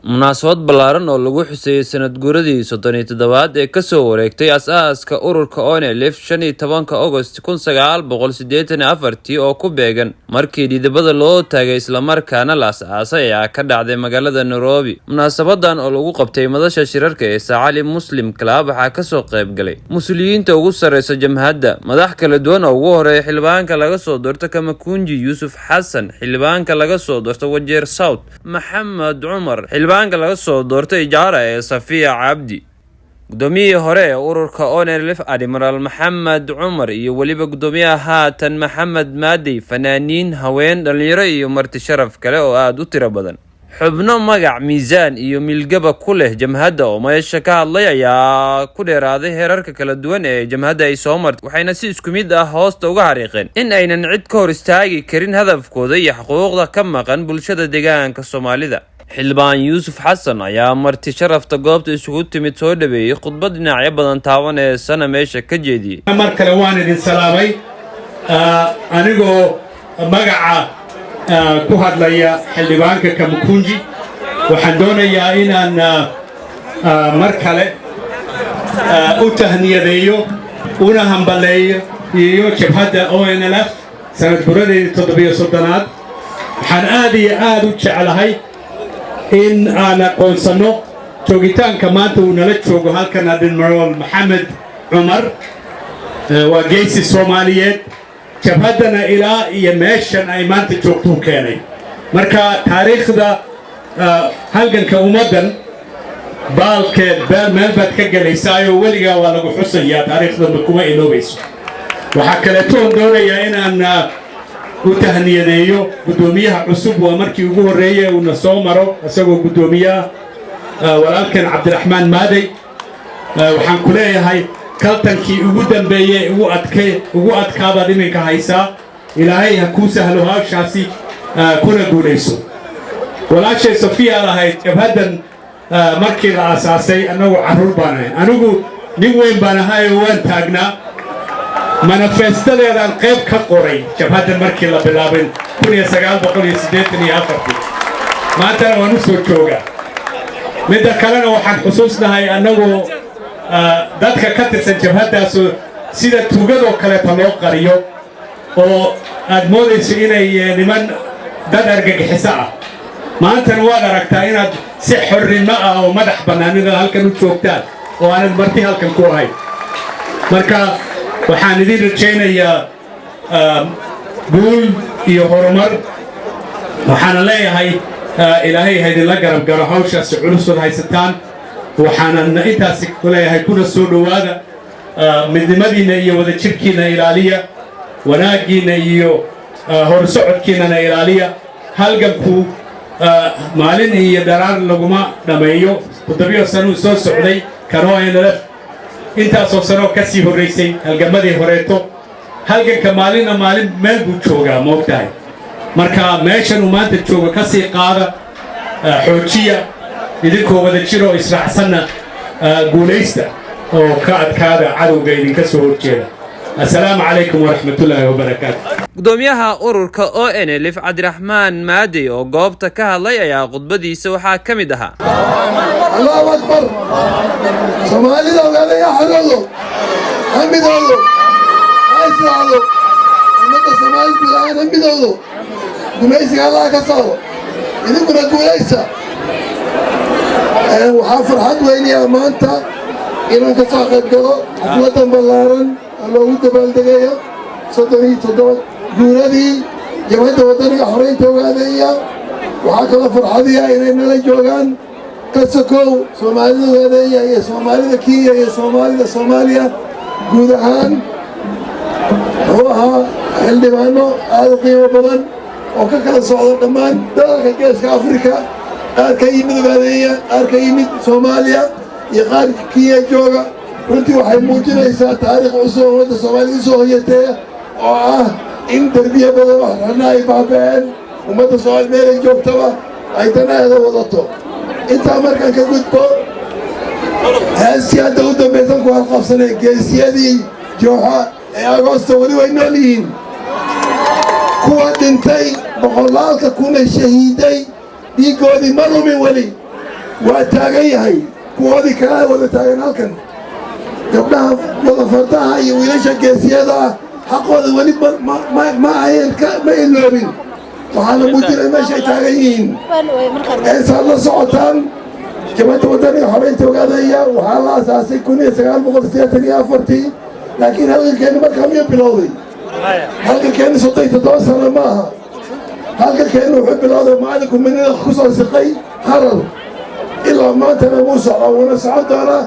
Munaasabad ballaaran oo lagu xuseeyay sanad guuradii 37aad ee kasoo wareegtay aas-aaska ururka ONLF 15-ka Agost 1984, oo ku beegan markii dhidibada loo taagay islamarkaana la as-aasay, ayaa ka dhacday magaalada Nairobi. Munaasabadan oo lagu qabtay madasha shirarka ee Sacali Muslim Club waxaa kasoo qayb galay mas-uuliyiinta ugu sareysa jamhadda, madax kala duwan oo ugu horeeya xildhibaanka laga soo doorto Kamakunji Yuusuf Xasan, xildhibaanka laga soo doorto Wajeer South Maxamed Cumar, xildhibaanka laga soo doortay Ijaara ee Safiya Cabdi, gudoomiyihii hore ee ururka ONLF Admiral Maxamed Cumar iyo weliba gudoomiyaha haatan Maxamed Maadey, fanaaniin, haween, dhalinyaro iyo marti sharaf kale oo aada u tiro badan. Xubno magac, miisaan iyo milgaba ku leh jamhadda oo meesha ka hadlay ayaa ku dheeraaday heerarka kala duwan ee jamhadda ay soo martay, waxayna si isku mid ah hoosta uga xariiqeen in aynan cid ka hor istaagi karin hadafkooda iyo xuquuqda ka maqan bulshada deegaanka Soomaalida. Xildhibaan Yuusuf Xasan ayaa marti sharafta goobta isugu timid soo dhaweeyey, khudbad dhinacyo badan taabaneysana meesha ka jeediyey. Mar kale waan idin salaamay anigoo magaca ku hadlaya xildhibaanka Kamukunji. Waxaan doonayaa inaan mar kale u tahniyadeeyo una hambaleeyo iyo jabhadda ONLF sanad guradeedii 37aad. Waxaan aad iyo aad u jeclahay in aan aqoonsanno joogitaanka maanta uu nala joogo halkan Admiral Maxamed Cumar. Waa geesi Soomaaliyeed, jabhaddana ilaa iyo meeshan ay maanta joogtuu keenay. Marka taariikhda halganka ummaddan baalkeed meel baad ka gelaysaayoo weligaa waa lagu xusayaa, taariikhdamba kuma iloobayso. Waxaa kaleetoon doonayaa inaan u tahniyadeeyo guddoomiyaha cusub. Waa markii ugu horreeyey uuna soo maro isagoo guddoomiyaha, walaalkan Cabdiraxmaan Maadey. Waxaan ku leeyahay kaltankii ugu dambeeyey ugu adkay ugu adkaabaad iminka haysaa. Ilaahay ha kuu sahlo hawshaasi, kuna guulayso. Walaashay Sofiya lahayd, jabhaddan markii la aasaasay annagu carruur baan ahay, anigu nin weyn baan ahay oo waan taagnaa. Manifestadeedaan qayb ka qoray jabhaddan markii la bilaabay 1984-ii. Maantana waan u soo joogaa. Midda kalena, waxaan xusuusnahay annagoo dadka ka tirsan jabhaddaasoo sida tuugadoo kaleeta loo qariyo oo aad moodayso inay niman dad argagixiso ah. Maantana waad aragtaa inaad si xorrimo ah oo madax bannaan inaad halkan u joogtaan oo aanad marti halkan ku ahayn. Marka waxaan idin rajaynayaa guul iyo horumar. Waxaana leeyahay Ilaahay ha idinla garab garo hawshaasi culusood haysataan. Waxaanan intaasi ku leeyahay, kuna soo dhowaada. Midnimadiinna iyo wadajirkiinna ilaaliya, wanaaggiinna iyo horsocodkiinnana ilaaliya. Halganku maalin iyo dharaar laguma dhammeeyo. 7 sanuu soo socday kanoo NLF, intaasoo sanoo ka sii horraysay halgamadii horeeto. Halganka maalinna maalin meel buu joogaa, moogtahay. Marka meeshan uu maanta joogo ka sii qaada, xoojiya, idinkoo wada jiroo israacsanna guulaysta oo ka adkaada cadowga idinka soo horjeeda. Assalaamu calaykum waraxmatullaahi wabarakaatu. Gudoomiyaha ururka ONLF Cabdiraxmaan Maadey oo goobta ka hadlay ayaa khudbadiisa waxaa ka mid ahaa: Allahu akbar! Soomaalida ogaadaya xoroodo, ha midoodo, ha israacdo. Ummadda Soomaalida guud ahaan ha midoodo, gumaysiga Allaha ka saaro, idinkuna guulaysta. Waxaa farxad weynayaa maanta inaan ka soo qayb galo xafladan ballaaran oo loogu dabaaldegayo 37 guuradii Jabhadda Waddaniga Xoreynta Ogaadeeya. Waxaa kaloo farxadiya inay nala joogaan ka sokow Soomaalida Ogaadeeya iyo Soomaalida Kenya iyo Soomaalida Soomaaliya guud ahaan, muxuu ahaa, xildhibaano aad u qiimo badan oo ka kala socda dhammaan dalalka Geeska Afrika, qaar ka yimid Ogaadeeya, qaar ka yimid Soomaaliya iyo qaar Kenya jooga. Runtii waxay muujinaysaa taariikh cusub oo ummadda Soomaalida usoo hoyateeya, oo ah in derbiye badan oo xirxirna ay baaba'een, ummadda Soomaalida meelay joogtaba ay danaheeda wadato. Intaa markaan ka gudbo, heestii hadda u dambaysan ku halqabsanay, geesiyadii Jooxa ee Agoosta weli way nool yihiin. Kuwa dhintay boqolaalka kuna shahiiday dhiiggoodii ma lumin weli. Waa taagan yahay, kuwoodii kale wada taagan halkan, gabdhaha wada fardaha iyo wiilasha geesiyada ah, xaqooda weli ma ayan ma iloobin. Waxaana muujinay meeshay taagan yihiin. Eesaad la socotaan, Jabhadda Wadaniga Xoreynta Ogaadaya waxaa la asaasay 1984-tii, laakiin halgankeeni markaa miyuu bilowday? Halgankeeni 37 sano ma aha. Halgankeeni wuxuu bilowday maalinku Minida ku soo siqay Harar. Ilaa maantana wuu socdaa, wuuna socon doonaa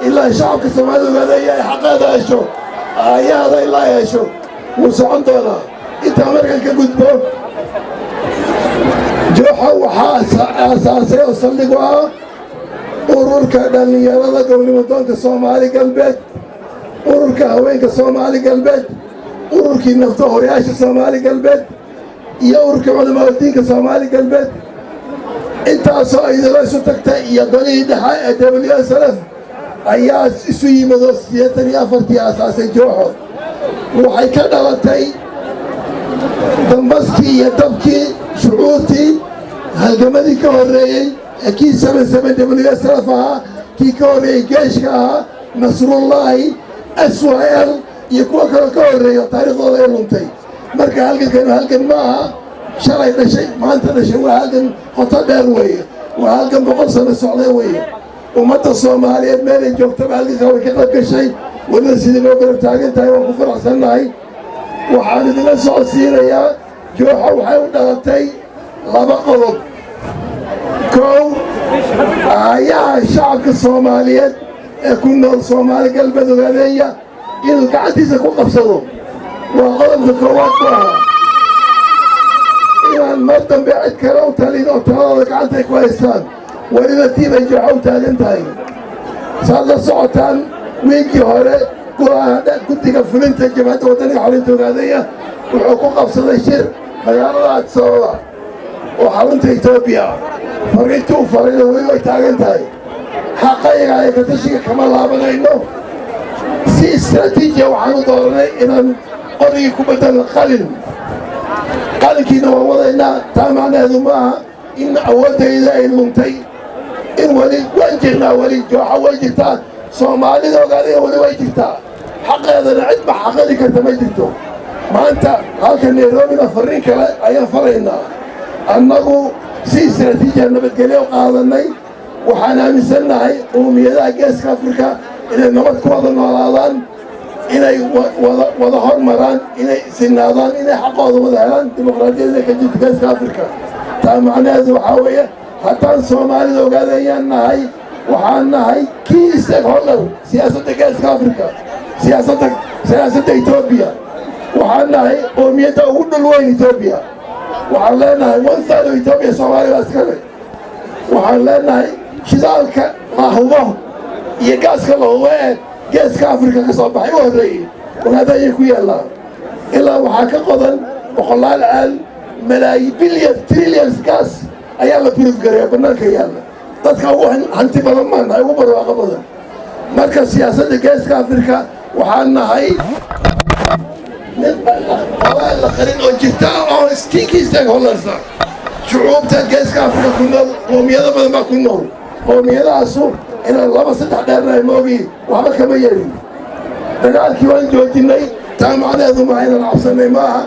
ilaa shacabka Soomaalida Ogaadaya ay xaqeeda hesho, aayahaada ilaa ay hesho, wuu socon doonaa. Intaa markan ka gudbo, Jooxa waxaa aasaasay oo saldhig u ah Ururka Dhallinyarada Gobnimadoonka Soomaali Galbeed, Ururka Haweenka Soomaali Galbeed, Ururkii Nafta Horyaasha Soomaali Galbeed iyo Ururka Culamaauldiinka Soomaali Galbeed. Intaasoo idilo isu tagtay iyo golihii dhexe ee WSLF ayaa isu yimid oo 84-tii aasaasay Jooxo. Waxay ka dhalatay dambaskii iyo dabkii shucuurtii halgamadii ka horreeyey ee kii 77 WSLF ahaa, kii ka horreeyey Geeshka ahaa, Nasrullaahi, SYL iyo kuwa kaloo ka horreeyo taariikhdooda ay luntay. Marka halgankanu halgan ma aha shalay dhashay, maanta dhashay. Waa halgan qoto dheer weeye, waa halgan 100 sano socday weeye. Ummadda Soomaaliyeed meelay joogtaba halgankaa way ka qayb gashay, weliba sidii loo garab taagan tahay waan ku faraxsannahay. Waxaan idinla socodsiinayaa, Jooxa waxay u dhalatay laba qodob. Kow, aayaha shacabka Soomaaliyeed ee ku nool Soomaali Galbeed, Ogaadeenya, inuu gacantiisa ku qabsado waa qodobka koowaad ku ahaa, inaan mar dambe cid kale u talin oo taladooda gacantay ku haystaan. Weliba tii bay Jooxa u taagan tahay. Saad la socotaan, wiiggii hore guddiga fulinta Jabhadda Waddaniga Xorinta Ogaadaya wuxuu ku qabsaday shir magaalada Addis Ababa oo xarunta Etoobiya. Fariintii u farayna weli way taagan tahay: xaqayaga ee katashiga kama laabanayno. Si istraatiijiya waxaan u dooranay inaan qorigii ku bedelno qalin, qalinkiina waan wadaynaa. Taa macnaheedu ma aha in awooddayda ay luntay, in weli waan jirnaa, weli Jooxa way jirtaa, Soomaalida Ogaadaya weli way jirtaa, xaqeedana cid ma xaqadi karta ma jirto. Maanta halka Nairobina farriin kale ayaan faraynaa. Annagu si istraatiijiya nabadgelyo u qaadanay. Waxaan aaminsannahay qowmiyadaha Geeska Afrika inay nabad ku wada noolaadaan, inay wada hormaraan, inay sinaadaan, inay xaqooda wada helaan, dimuqraadiyad inay ka jirto Geeska Afrika. Taa macnaheedu waxaa weeye, haddaan Soomaalida Ogaadayaan nahay, waxaan nahay key stakeholder siyaasadda Geeska Afrika, siyaasadda Etoobiya. Waxaan nahay qowmiyadda ugu dhul weyn Etoobiya. Waxaan leenahay one third of Etoobiya Soomaaliya baa iskale. Waxaan leenahay shidaalka la hubo iyo gaaska la hubo ee Geeska Afrika ka soo baxay u horreeyey Ogaadayay ku yaallaa. Ilaa waxaa ka qodan boqolaal ceel, malaayi, billion, trillions gas ayaa la prove gareeya, bannaanka yaalla. Dadka ugu hanti badan maan nahay, ugu barwaaqo badan. Marka siyaasadda Geeska Afrika waxaan nahay mid qolaa la qarin oo jirta oo key stakeholders. Shucuubta Geeska Afrika ku nool, qoomiyado badan baa ku nool. Qoomiyadahaasu inaan laba saddex dheernahay moogi waxba kama yeelin. Dagaalkii waan joojinay. Taa macnaheedu maaha inaan cabsanay, maaha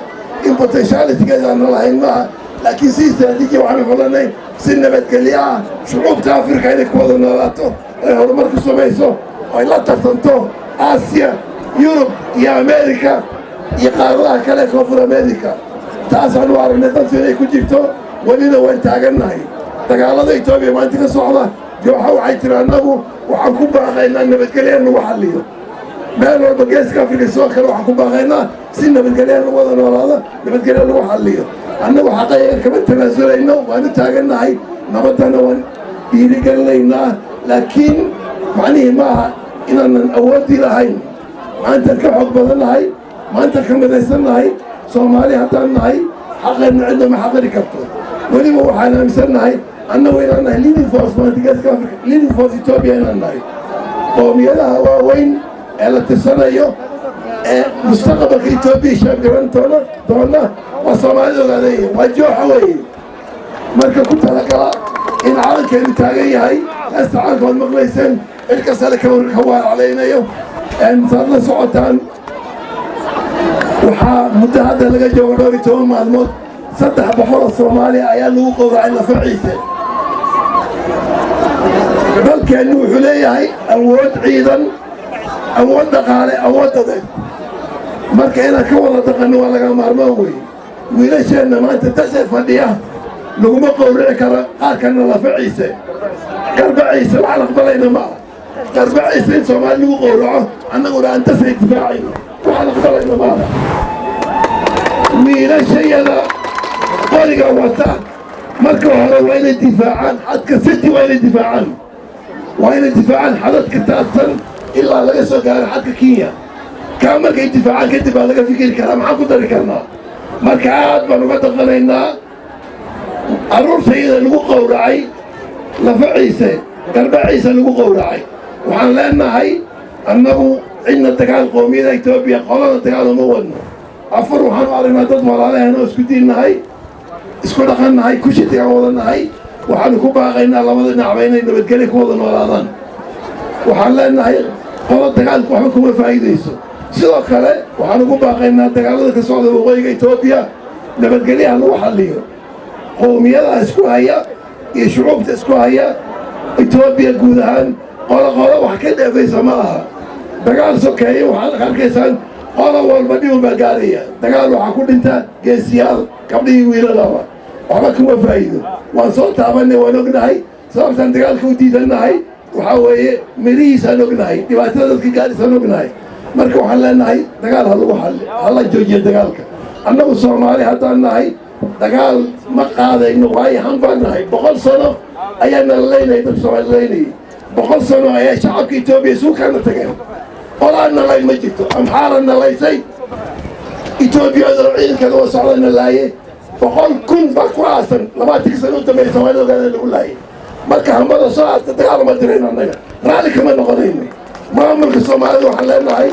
in potentiality-geeda aanna lahayn, maaha, laakiin si istraatiiji waxaanu xulanay si nabadgelyo ah shucuubta Afrika inay ku wada noolaato, ay horumar ku samayso, ay la tartanto Aasiya, Yurub iyo Amerika iyo qaaradaha kale, Koonfur America. Taasaanu aragnay dantu inay ku jirto, welina waan taagannahay. Dagaalada Etoobiya maanta ka socda, Jooxa waxay tiri: annagu waxaan ku baaqaynaa nabadgelyo in lagu xalliyo. Meel walba Geeska Afrika sidoo kale waxaan ku baaqaynaa si nabadgelyo in lagu wada noolaado, nabadgelyo lagu xalliyo. Annagu xaqayaga kama tanaasulayno, waanu taagannahay, nabaddana waan dhiirigelinaynaa, laakiin macnihii maaha inaanan awooddii lahayn. Maantaan ka xoog badannahay, maantaan ka midaysannahay. Soomaali haddaan nahay, xaqeenna cidna ma xaqiri karto. Weliba waxaan aaminsannahay annagu inaan nahay leading force maanta Geeska Africa, leading force Ethiopia inaan nahay. Qoomiyadaha waaweyn ee la tirsanayo ee mustaqbalka Etoobiya shaabgaran doona waa Soomaalida Ogaadaya, waa Jooxa weeye. Marka ku talagala. In calankeenu taagan yahay, heesta calanka waad maqlayseen, cid kastale ka waaraclaynayo. Saad la socotaan, waxaa muddo hadda laga joogo 14 maalmood 300 oo Soomaaliya ayaa lagu qowracay Lafaciise. Dalkeennu wuxuu leeyahay awood ciidan, awood dhaqaale, awood dadeed. Marka inaan ka wada dhaqanno waa laga maarmaan weeye. Wiilasheenna maanta Dasay fadhiya laguma qowrici karo qaarkana Lafaciise, Garbaciise. Waxaan aqbalayna ma aha Garbaciise in Soomaali lagu qowraco, annaguna aan Dasay difaacayno. Waxaan aqbalayna ma aha. Wiilashayada qoriga wata marka hore waa inay difaacaan xadka City, waa inay difaacaan, waa inay difaacaan xadadka taabsan ilaa laga soo gaaro xadka Kenya. Kaa markay difaacaan kadib baa laga fikiri karaa maxaan ku dari karnaa. Marka aad baan uga dhaqanaynaa carruurtayada lagu qowracay Lafaciise, Garbaciise lagu qowracay. Waxaan leenahay, annagu cidna dagaal, qoomiyada Etoobiya qolana dagaal uma wadno. Afar waxaanu aragnaa dad walaalaheen oo isku diinnahay, isku dhaqannahay, kushitigaan wadanahay. Waxaanu ku baaqaynaa labada dhinacba inay nabadgelyo ku wada noolaadaan. Waxaan leenahay, qolo dagaalku waxba kuma faa'iidayso. Sidoo kale waxaanu ku baaqaynaa dagaalada ka socda waqooyiga Etoobiya nabadgelyaha lagu xalliyo. Qowmiyadaha isku haya iyo shucuubta isku haya Etoobiya guud ahaan, qolo qolo wax ka dheefaysa ma aha. Dagaal sokeeye waxaad arkaysaan qolo walba dhibun baa gaaraya. Dagaal waxaa ku dhinta geesiyaal, gabdhihii, wiilalaba. Waxba kuma faa'iido. Waan soo taabanay, waan ognahay sababtaan dagaalka u diidannahay. Waxaa weeye mirihiisaan ognahay, dhibaatada dadka gaadhisaan ognahay. Marka waxaan leenahay, dagaal ha lagu xalli, hala joojiyo dagaalka. Annagu Soomaali haddaan nahay dagaal ma qaadayno, waayo han baan nahay. 100 sano ayaa nala leynayay, dadka Soomaali leynayay. 100 sano ayaa shacabka Etoobiya isugu kana tageen. Qolaa nalayn ma jirto. Amxaara nalaysay, Etoobiyadoo ciidankeeda wa socda na laaye. 100,000 baa ku aasan 20 sano u dambeeya Soomaalida ogaada lagu laayay. Marka hambada soo aasta dagaal ma dirayno, annaga raalli kama noqonayno. Maamulka Soomaalida waxaan leenahay,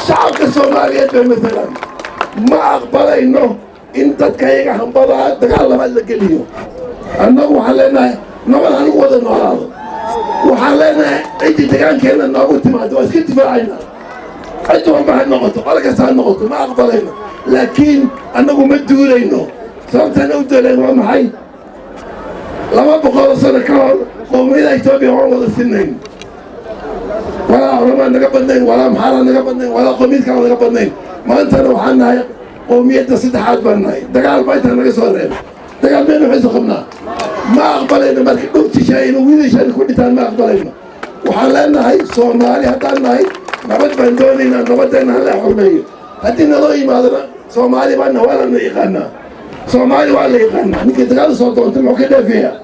shacabka Soomaaliyeed bay masalan, ma aqbalayno in dadka iyaga hambadaa dagaal labaad la geliyo. Annagu waxaan leenahay, nabad ha lagu wada noolaado. Waxaan leenahay, ciddii deegaankeenna noogu timaado waa iska difaacaynaa, cid walba ha noqoto, qolo kasta ha noqoto, ma aqbalayno. Laakiin annagu ma duulayno. Sababtaan u duulayn waa maxay? 200 sano ka hor qowmiyada Etoobiya waan wada sinayn. Walaa Oromaa naga badnayn, walaa Maxaaraa naga badnayn, walaa qowmiyad kala naga badnayn. Maantana waxaan nahay qowmiyadda saddexaad baan nahay. Dagaal baa intaa naga soo reebay. Dagaal meynu xiso qabnaa? Ma aqbalayno. Marka dhugtisha inu wiilashaan ku dhintaan ma aqbalayno. Waxaan leenahay, Soomaali haddaan nahay nabad baan doonaynaa. Nabadeenna hala xurmeeyo. Haddii naloo yimaadona, Soomaali baana, waa lana yaqaanaa. Soomaali waa la yaqaanaa. Ninkii dagaal soo doontay muxuu ka dheefiyaa?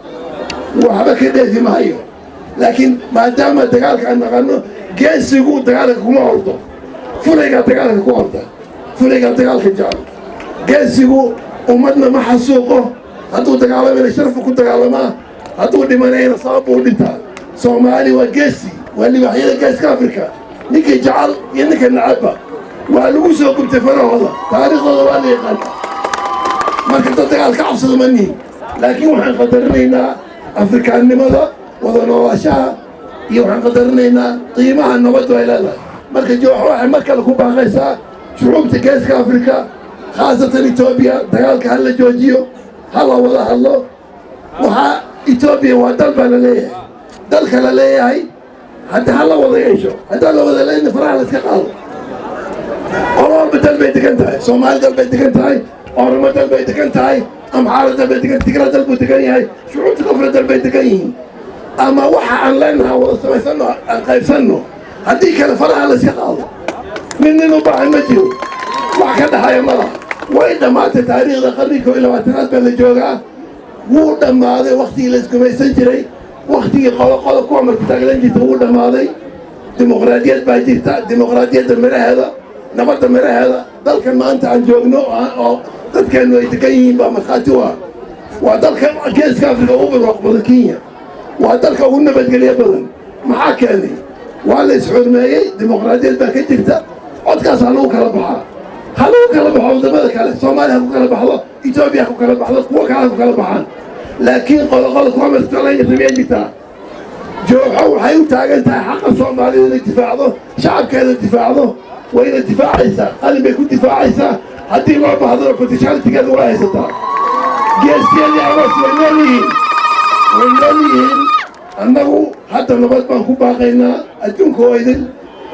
Waxba ka dheefi maayo. Laakiin maadaama dagaalka aan naqano, geesigu dagaalka kuma ordo, fulaygaa dagaalka ku orda, fulaygaa dagaalka jecel. Geesigu ummadna ma xasuuqo. Hadduu dagaalamayna sharfu ku dagaalamaa, hadduu dhimanayna sabab buu dhintaa. Soomaali waa geesi, waa libaaxyada geeska Afrika. Ninkii jecel iyo ninka nacabba waa lagu soo gubtay farahooda, taariikhdooda waa la yaqaana. Marka dad dagaal ka cabsado ma nihin, laakiin waxaan qadarinaynaa Afrikaannimada, wada noolaashaha, iyo waxaan qadarinaynaa qiimaha nabaddu ay leedahay. Marka jooxo waxay mar kale ku baaqaysaa shucuubta geeska Afrika, khaasatan Etoobiya, dagaalka ha la joojiyo, ha la wada hadlo. Waxaa Etoobiya waa dal baa la leeyahay, dalka la leeyahay hadda ha la wada yeesho. Haddaan la wada leeyna, faraha la iska qaado. Qolo walba dal bay degan tahay. Soomaali dal bay degan tahay, Oromo dal bay degan tahay, Amxaara dal bay degan, Tigra dal buu degan yahay, shucuubta kofra dal bay degan yihiin. Ama waxa aan leenaha wada samaysano, aan qaybsanno. Haddii kale faraha la iska qaado. Nin nin u baahan ma jiro, wax ka dhaxaya ma laha. Way dhammaatay taariikhda. Qarniga 21aad baa la joogaa. Wuu dhammaaday waktigii la isgumaysan jiray, waktigii qolo qolo kuwa marku taaglan jirta wuu dhammaaday. Dimuqraadiyad baa jirta. Dimuqraadiyadda miraheeda, nabadda miraheeda, dalkan maanta aan joogno oo dadkeennu ay degan yihiin baa markhaati u ah. Waa dalka geeska Afrika ugu barwaaq badan. Kenya waa dalka ugu nabadgelyo badan. Maxaa keenay? Waa la isxurmeeyey, dimuqraadiyad baa ka jirta. Codkaas ha lagu kala baxaa, ha lagu kala baxo waddamada kale. Soomaaliya ha ku kala baxdo, Etoobiya ha ku kala baxdo, kuwo kale ha ku kala baxaan. Laakiin qoloqolo kuma mastalaysa miyay jirtaa? Jooxo waxay u taagan tahay xaqa Soomaalida inay difaacdo, shacabkeeda difaacdo. Wayna difaacaysaa, qalin bay ku difaacaysaa. Haddii loo baahdona potentiality-geeda waa haysataa. Geesiyadii Agoos way nool yihiin, way nool yihiin. Annagu hadda nabad baan ku baaqaynaa adduunka oo idin.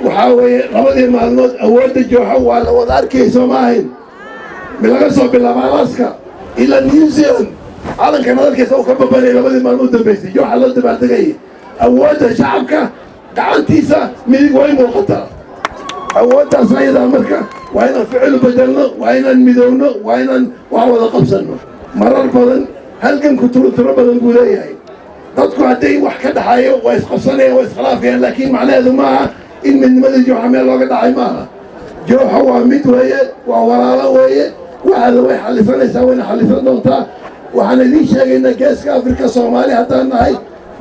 Waxaa weeye labadii maalmood awoodda Jooxo waa la wada arkayay, soo ma ahayn? Laga soo bilaaba Alaska ilaa New Zealand, calanka nadalkiisa uu ka babanayay labadii maalmood dambaysay. Jooxa loo dabaaldegayay. Awoodda shacabka gacantiisa midig way muuqataa. Awooddaas ayadaa marka waa inaan ficil u bedelno, waa inaan midowno, waa inaan wax wada qabsanno. Marar badan halganku turo badan buu leeyahay. Dadku hadday wax ka dhaxayo waa isqabsanayaan, waa iskhilaafayaan, laakiin macnaheedu maaha in midnimadii Jooxa meel looga dhacay. Maaha. Jooxa waa mid weeye, waa walaalo weeye. Waxaada way xallisanaysaa, wayna xallisan doontaa. Waxaan idiin sheegaynaa, Geeska Afrika Soomaali haddaan nahay,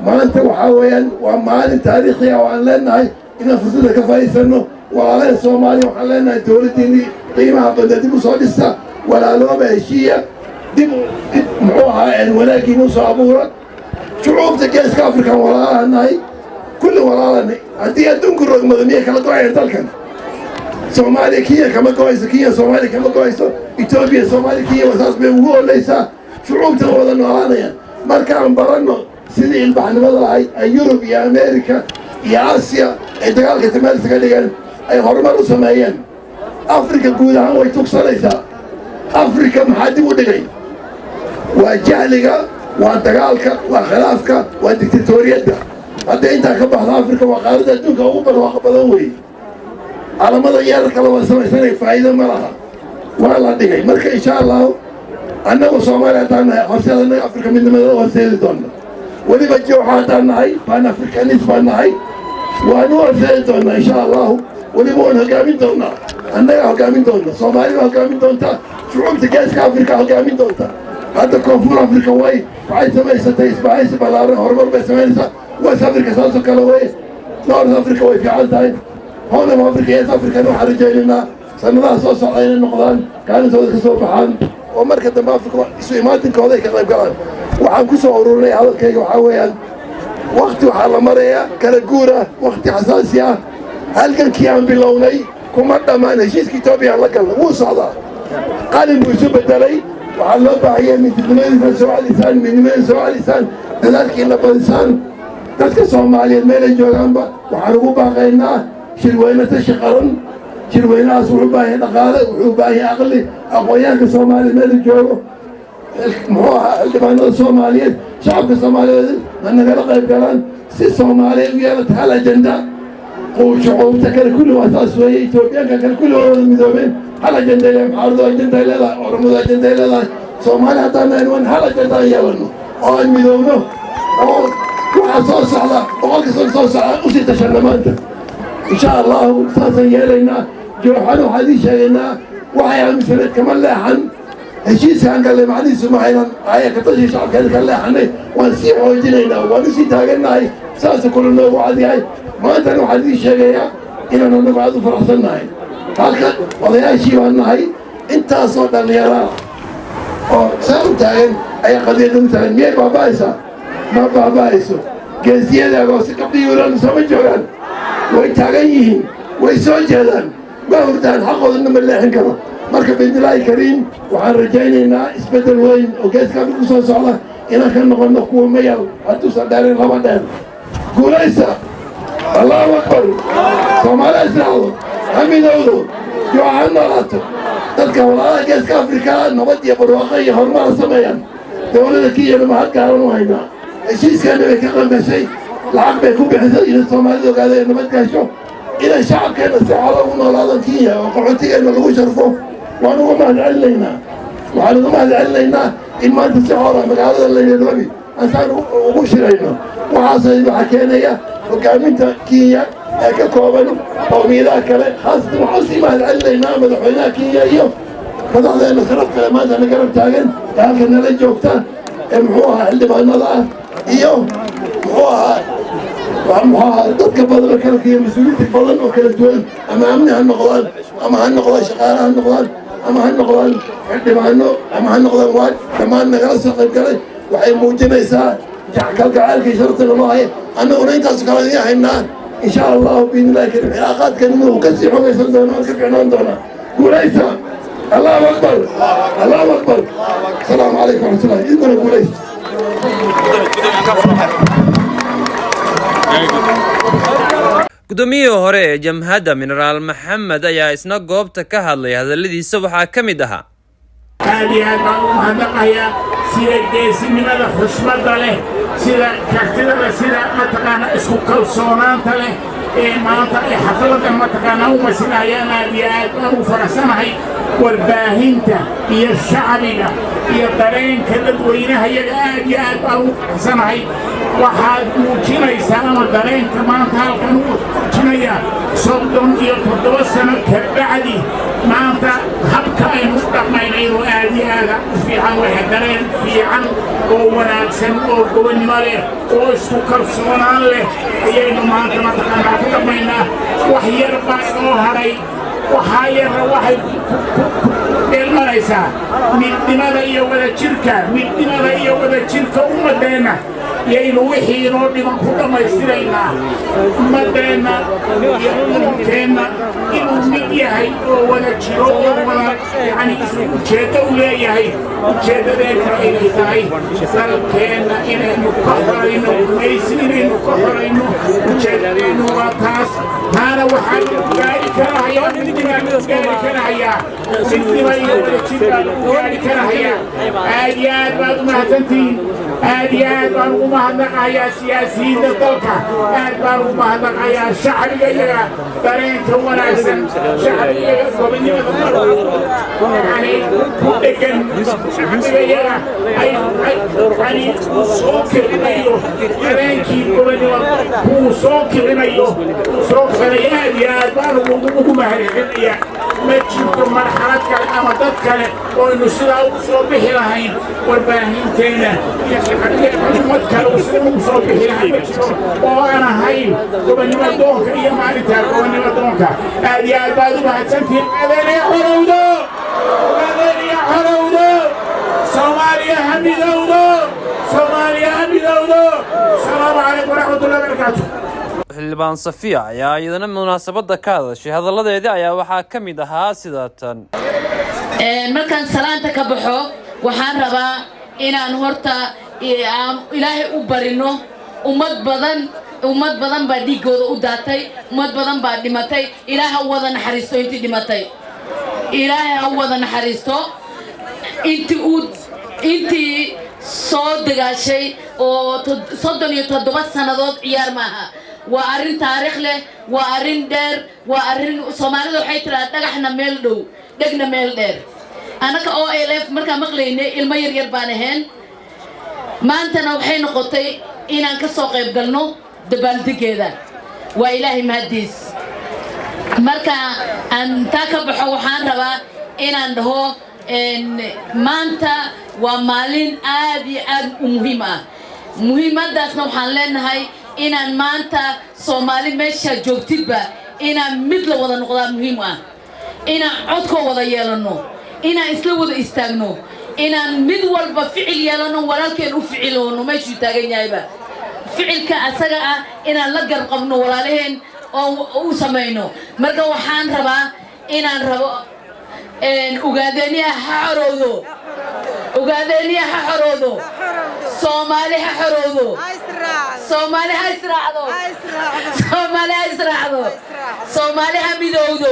maanta waxaa weeyaan waa maalin taariikhi ah oo aan leenahay inaan fursadda ka faa'iidsano. Walaalaheen Soomaaliya waxaan leenahay, dowladdiinii qiimaha badna dib u soo dhista, walaalooba, heshiiya, dib dib muxuu ahaa wanaaggiina usoo abuura. Shucuubta Geeska Afrikan walaalaha nahay, kulli walaalana. Haddii adduunku rogmado, miyay kala go-ayaan dalkan? Soomaaliya Kenya kama go-ayso, Kenya Soomaaliya kama go-ayso, Etoobiya Soomaaliya Kenya saas bay ugu oleysaa. Shucuubta wada noolaanayaan. Markaan baranno sidii ilbaxnimada lahayd ay Yurub iyo America iyo Aasiya ay dagaalka tameelsa ka dhigeen, ay horumar u sameeyeen. Afrika guud ahaan way tugsanaysaa. Afrika maxaa dib u dhigay? Waa jahliga, waa dagaalka, waa khilaafka, waa dictatoriyadda. Hadday intaa ka baxdo, Afrika waa qaaradda adduunka ugu barwaaqo badan weeye. Calamada yeerarka la wada samaysanaya faa'iido ma laha, waa la dhigay. Marka insha Allahu annagu Soomaaliya haddaan nahay, horseed annaga Afrika midnimada horseedi doona. Weliba Jooxa haddaan nahay, Pan Africanist baan nahay, waanu horseedi doonaa insha Allahu. Weliba waan hogaamin doonaa, annagaa hogaamin doona. Soomaali baa hogaamin doonta, shucuubta Geeska Afrika hogaamin doonta. Hadda Koonfur Afrika waxay samaysatay isbahaysi ballaaran, horumar bay samaynaysaa. West Africa saasoo kale wey, North Africa way fiican tahay, Horn of Africa, East Africana waxaan rajaynaynaa sanadaha soo socda inay noqdaan kaalintooda ka soo baxaan oo marka dambe Afrika isu imaatinkooda ay ka qayb galaan. Waxaan ku soo ururinay hadalkayga waxaa weeyaan, wakti waxaa la marayaa kala guur ah, wakti xasaasi ah. Halgankii aan bilownay kuma dhammaan heshiiska Etoobiya aan la galnay, wuu socdaa, qalin buu isu bedelay. Waxaa loo baahaya midnimadiisa soo celisaan, midnimadiisa soo celisaan, dadaalkiina badisaan. Dadka Soomaaliyeed meelay joogaanba waxaan ugu baaqaynaa shirweyne tashi qaran. Shirweynahaas wuxuu u baahan yahay dhaqaale, wuxuu u baahan yahay aqli. Aqoonyahanka Soomaaliya meelu joogo, muxuu ahaa, xildhibaanada Soomaaliyeed, shacabka Soomaaliyeed ha nagala qayb galaan si Soomaaliya u yeelata hal agenda. Shucuubta kale kulli waa saas weeye. Etoobiyaanka kale kulli waa wada midoobeen, hal agenda leedahay. Amxaaradu ajenday leedahay, Oromadu ajenday leedahay. Soomaali haddaan nahay, waan hal agenda aan yeelano oo aan midoowno oo waxaa soo socda 100-ka sano soo socda usii tashanna maanta. Insha Allahu saasaan yeelaynaa. Jooxana waxaan idiin sheegaynaa, waxay aaminsaneed kama leexan. Heshiiskaan gallay macnihiisu mahaynan aya ka tashi shacabkeeda ka leexanay. Waan sii xoojinaynaa, waan usii taagannahay, saasa kula noogu cadyahay. Maantana waxaan idiin sheegayaa inaan annagu aad u faraxsan nahay. Halka odayaashii baan nahay, intaasoo dhallinyaraa oo saa u taagan ayaa qadiyadda u taagan. Miyay baaba'aysaa? Ma baaba'ayso. Geesiyadaaga oo si gabdhihii wiilaanu sooma joogaan, way taagan yihiin, way soo jeedaan, waa hurdaan, xaqoodana ma leexin karo. Marka biidnillaahi kariim waxaan rajaynaynaa isbeddel weyn oo Geeska Afrika ku soo socda inaan ka noqonno kuwa mayal hadduusan dheerin laba dheer. Guulaysta! Allahu akbar! Soomaaliya israacdo, ha midowdo, jooxa ha noolaato. Dadka walaalaha Geeska Afrika nabad iyo barwaaqo iyo horumar ha sameeyaan. Dowladda Kenyana mahad gaaran u haynaa, heshiiskaana bay ka qayb gashay, lacag bay ku bixisay inay Soomaalida ogaado ay nabad gasho, inay shacabkeenna si xoola ugu noolaadaan Kenya oo qaxootigeenna lagu sharfo. Waan uga mahad celinaynaa. Waxaan uga mahad celinaynaa in maanta si xoola magaalada Nairobi aan saan ugu shirayno. Waxaas waxaa keenaya hogaaminta Kenya ee ka kooban qowmiyadaha kale. Khaasatan waxaan usii mahad celinaynaa madaxweynaha Kenya iyo madaxdeena sharafta leh maanta na garab taagan ee halka nala joogta, ee muxuu ahaa, xildhibaanada ah iyo muxuu ahaa dadka badan oo kale iyo mas-uuliyiinta badan oo kala duwan, ama amni ha noqdaan, ama ha noqdaan shaqaale ha noqdaan, ama ha noqdaan xildhibaano, ama ha noqdaan waa dhammaan nagala soo qayb galay. Waxay muujinaysaa kalgacaylkii sharafta loo haya. Annaguna intaas kale idiin haynaa, insha Allahu biidnillahi karim. Cilaaqaadkan inuu kasii xogaysan doona, ka ficnaan doonaa. Guulaysa! Allahu akbar, Allahu akbar! Asalaamu calaykum waraxmatullah. Idinkuna guulaysa. Guddoomiyihii hore ee Jamhadda, Mineraal Maxamed, ayaa isna goobta ka hadlay. Hadalladiisa waxaa ka mid ahaa: Aad iyo aad baan u mahadnaqayaa sida geesinimada, xushmadda leh, sida kartida leh, sida mataqaana isku kalsoonaanta leh ee maanta ay xafladda mataqaanaa u masinayaan. Aad iyo aad baan u faraxsanahay. Warbaahinta iyo shacbiga iyo dareenka dadweynaha iyaga aad iyo aad baan ugu faraxsanahay. Waxaad muujinaysaa ama dareenka maanta halkan uu muujinayaa, 37 sano ka bacdi maanta habka aynu u dhaqmayna inuu aad iyo aada u fiican waxa dareen fiican oo wanaagsan oo gobonnimo leh oo isku kalsoonaan leh ayaynu maanta mataqaanaa ku dhaqmaynaa. Wax yar baa inoo hadhay. Waxaa yarra waxay ku dheelmanaysaa midnimada iyo wadajirka, midnimada iyo wadajirka ummaddeenna yaynu wixii inoo dhiman ku dhammaystiraynaa. Ummaddeenna iyo ururkeenna inuu mid yahay oo wada jiro oo wada yacni isku ujeeddo u leeyahay, ujeeddadeennuna inay tahay dalkeenna inaynu ka xorayno gumaysi, inaynu ka xorayno. Ujeeddadeennu waa taas. Taana waxaa lagu gaari karahayaa midnima lagu gaari karahayaa, midnima iyo wadajir baa lagu gaari karahayaa. Aad iyo aad baad u mahadsantihiin. Aad iyo aad baan ugu mahadnaqayaa siyaasiyiinta dalka. Aad baan ugu mahadnaqayaa shacbiga iyaga dareenka wanaagsan, shacbiga iyaga gobonnimada yani ku dhegan, shacbiga iyaga ay yani uu soo kicinayo dareenkii gobonnimo, kuu soo kicinayo, uu soo kicinayo. Aad iyo aad baan ugu mahadcelinayaa. Ma jirto marxalad kale ama dad kale oo aynu sidaa ugu soo bixi lahayn. Warbaahinteena iyo shacbiga ummad kale uu sida ugu soo bixi lahaa ma jiro oo aan ahayn gobonnimo doonka iyo maalinta gobonnimo doonka. Aad iyo aad baad u mahadsantihiin. Adeeniya xorowdo! Adeeniya xorowdo! Soomaaliya ha midowdo! Soomaaliya ha midowdo! Asalaamu calaykum waraxmatullahi wabarakaatu. Xildhibaan Safiya ayaa iyadana munaasabadda ka hadashay. Hadalladeedii ayaa waxaa ka mid ahaa sida tan: Markaan salaanta ka baxo, waxaan rabaa inaan horta aan Ilaahay u barino. Ummad badan, ummad badan baa dhiiggooda u daatay, ummad badan baa dhimatay. Ilaahay ha u wada naxariisto intii dhimatay, Ilaahay ha u wada naxariisto intii uu intii soo dagaashay oo 37 sannadood ciyaar maaha. Waa arrin taariikh leh, waa arrin dheer, waa arrin Soomaalida waxay tidhaha dhagaxna meel dhow, dhegna meel dheer. Annaka OLF markaan maqlaynay ilmo yar yar baan ahayn. Maantana waxay noqotay inaan ka soo qayb galno dabaaldegeeda. Waa Ilaahay mahaddiis. Marka aan taa ka baxo, waxaan rabaa inaan dhaho maanta waa maalin aad iyo aad u muhiim ah. Muhiimaddaasna waxaan leenahay inaan maanta Soomaali meeshaa joogtidba inaan mid la wada noqdaa muhiim ah, inaan codkoo wada yeelanno, inaan isla wada istaagno, inaan mid walba ficil yeelano, walaalkeen u ficiloono meeshuu taagan yahayba, ficilka asaga ah inaan la garqabno walaalaheen oo u samayno. Marka waxaan rabaa inaan rabo, Ogaadeeniya ha xorowdo! Ogaadeeniya ha xorowdo! Soomaali ha xorowdo! Soomaali ha israacdo! Soomaali ha israacdo! Soomaali ha midowdo,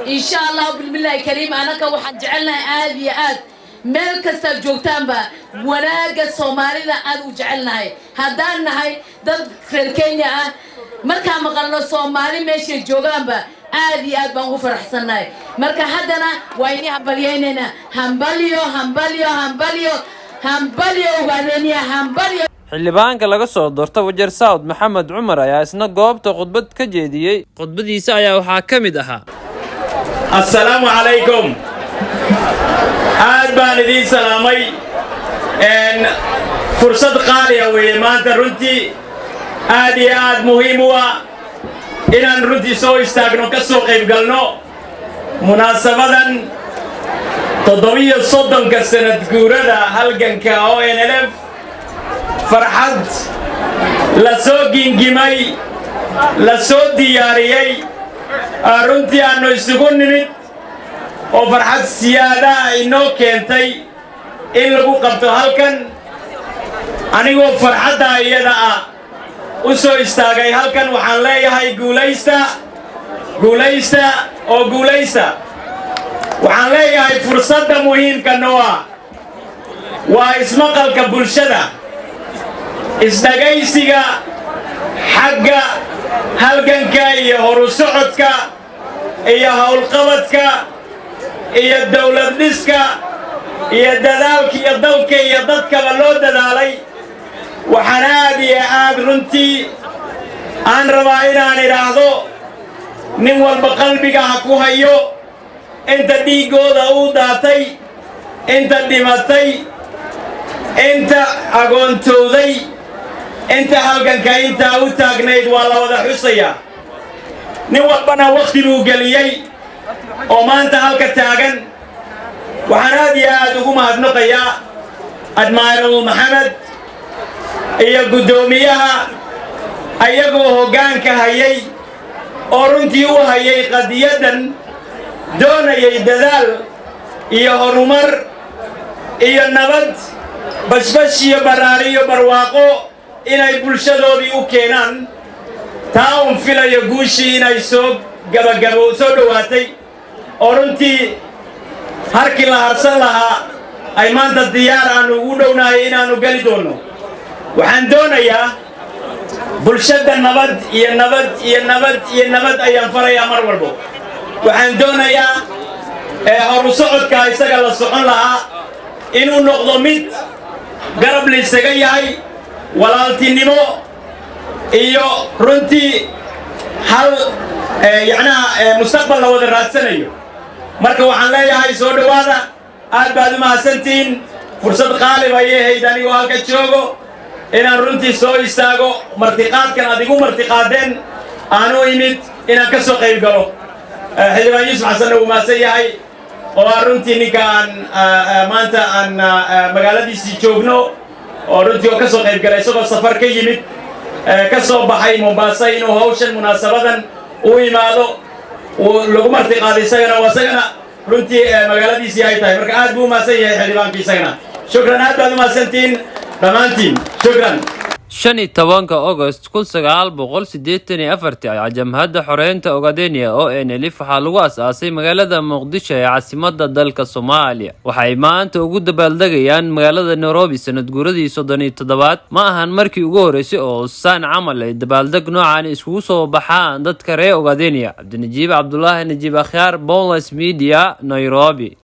insha Allahu bilmillahi kariim. Anaka waxaan jecelnahay aad iyo aad meel kastaad joogtaanba wanaagga Soomaalida aad u jecelnahay. Haddaan nahay dad reer Kenya ah, markaan maqalno Soomaali meeshay joogaanba aad iyo aad baan ugu faraxsannahay. Marka haddana waa inii hambalyaynaynaa. Hambalyo, hambalyo, hambalyo, hambalyo! Ogaadeeniya hambalyo! Xildhibaanka laga soo doorta Wajeer South, Maxamed Cumar, ayaa isna goobta khudbad ka jeediyey. Khudbadiisa ayaa waxaa ka mid ahaa: Assalaamu calaykum. Aad baan idiin salaamay. Fursad qaaliya weeye maanta, runtii aad iyo aad muhiim u ah inaan runtii soo istaagno, ka soo qayb galno munaasabadan 37-ka sanad guurada halganka ONLF. Farxad la soo gingimay, la soo diyaariyey, runtii aannu isugu nimid oo farxad siyaadaha inoo keentay in lagu qabto halkan. Anigoo farxaddaa iyada ah u soo istaagay halkan, waxaan leeyahay guulaysta, guulaysta oo guulaysta. Waxaan leeyahay fursadda muhiimka noo ah waa ismaqalka bulshada, isdhagaysiga xagga halganka iyo horu socodka iyo howlqabadka iyo dawlad dhiska iyo dadaalka iyo dalka iyo dadkaba loo dadaalay. Waxaan aad iyo aad runtii aan rabaa inaan idhaahdo, nin walba qalbiga ha ku hayo inta dhiiggooda uu daatay, inta dhimatay, inta agoontowday, inta halganka intaa u taagnayd. Waa la wada xusayaa. Nin walbana wakhti buu geliyey oo maanta halka taagan. Waxaan aad iyo aad ugu mahadnaqayaa Admiral Maxamed iyo guddoomiyaha, ayagoo hoggaanka hayay oo runtii u hayay qadiyaddan, doonayay dadaal iyo horumar iyo nabad, bashbash iyo baraari iyo barwaaqo inay bulshadoodii u keenaan. Taa un filayo guushii inay soo gabagabo soo dhowaatay oo runtii harkii la harsan lahaa ay maanta diyaar aanu ugu dhownahay inaannu geli doonno. Waxaan doonayaa bulshadda nabad iyo nabad iyo nabad iyo nabad ayaan farayaa mar walbo. Waxaan doonayaa horu socodka isaga la socon lahaa inuu noqdo mid garab laysaga yahay, walaaltinimo iyo runtii hal yacnaha mustaqbal la wada raadsanayo. Marka waxaan leeyahay soo dhowaada, aad baad u mahadsantihiin. Fursad qaalib ayay ahayd anigoo halka joogo inaan runtii soo istaago. Martiqaadkan aad igu martiqaadeen aan u imid inaan ka soo qayb galo. Xildhibaan Yuusuf Xasanna wuu mahadsan yahay, oo aan runtii ninka aan maanta aan magaaladiisii joogno, oo runtii oo ka soo qayb galay isagoo safar ka yimid, ka soo baxay Mombasa inuu hawshan munaasabadan u imaado lagu martiqaaday. Isagana waa isagana runtii magaaladiisii ay tahay. Marka aad buu u mahadsan yahay xildhibaanki isagana. Shukran, aad baad u mahadsantihiin dhammaantiin. Shukran. 15-ka Agost 1984 ayaa Jamhadda Xoreynta Ogadenia, ONLF, waxaa lagu as-aasay magaalada Muqdisho ee caasimadda dalka Soomaaliya. Waxay maanta ugu dabaaldegayaan magaalada Nairobi sanad guuradii 37aad. Ma ahan markii ugu horreysay oo saan camal ay dabaaldeg noocan iskugu soo baxaan dadka reer Ogadenia. Cabdinajiib Cabdulaahi Najiib Akhyaar, Bonles Media, Nairobi.